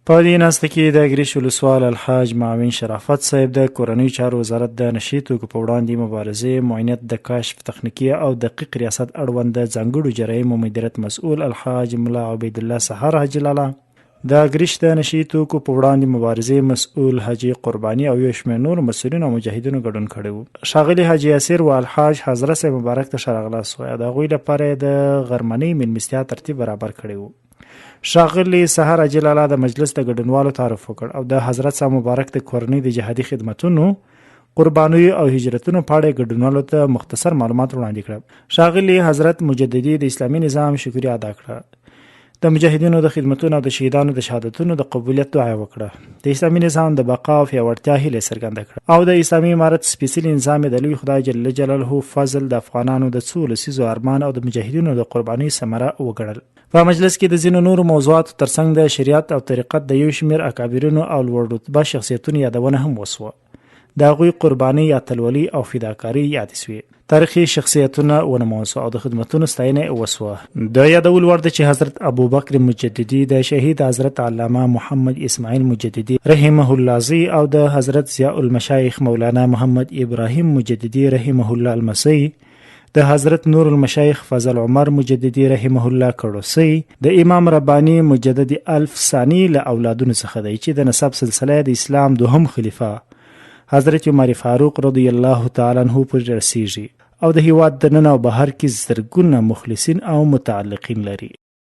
په دې ناسته کې د ګریش ولسوال الحاج معاون شرافت صاحب، د کورنیو چارو وزارت د نشې توکو په وړاندې مبارزې معینیت د کشف تخنیکي او دقیق ریاست اړوند د ځانګړو جرایمو مدیریت مسؤل الحاج ملا عبیدالله سحر حاجي لالا، د ګریش د نشې توکو په وړاندې مبارزې مسؤل حاجي قرباني او یو شمېر نورو مسؤلینو او مجاهدینو ګډون کړی وو. ښاغلي حاجي یاسر و الحاج حضرت صاحب مبارک ته ښه راغلاست ووایه او د هغوی لپاره یې د غرمنۍ مېلمستیا ترتیب برابر کړی وو. ښاغلي سحر حاجي لالا د مجلس د ګډونوالو تعارف وکړ او د حضرت صاحب مبارک د کورنۍ د جهادي خدمتونو، قربانیو او هجرتونو په اړه ګډونوالو ته مختصر معلومات وړاندې کړل. ښاغلي حضرت مجددي د اسلامي نظام شکریا ادا کړه، د مجاهدینو د خدمتونو او د شهیدانو د شهادتونو د قبولیت دعا وکړه، د اسلامي نظام د بقا او پیاوړتیا هیله څرګنده کړه او د اسلامي امارت سپېڅلي نظام یې د لوی خدای جل جلاله فضل، د افغانانو د څو لسیزو ارمان او د مجاهدینو د قربانۍ ثمره وګڼل. په مجلس کې د ځینو نورو موضوعاتو ترڅنګ د شریعت او طریقت د یو شمېر اکابرینو او لوړ رتبه شخصیتونو یادونه هم وسوه. د هغوی قربانۍ، اتلولۍ او فداکارۍ یادې سوې. تاریخي شخصیتونه ونومول سوه او د خدمتونو ستاینه یې وسوه. د یادولو وړ ده چې حضرت ابوبکر مجددي د شهید حضرت علامه محمد اسماعیل مجددي رحمه الله زوی او د حضرت ضیاء المشایخ مولانا محمد ابراهیم مجددي رحمه الله لمسی د حضرت نور المشایخ فضل عمر مجددي رحمه الله کړوسی د امام رباني مجدد الف ثاني له اولادونو څخه دی چې د نسب سلسله د اسلام دوهم خلیفه حضرت عمر فاروق رضی الله تعالی عنہ پورې رسیږي او د هیواد دننه او بهر کې زرګونه مخلصین او متعلقین لري.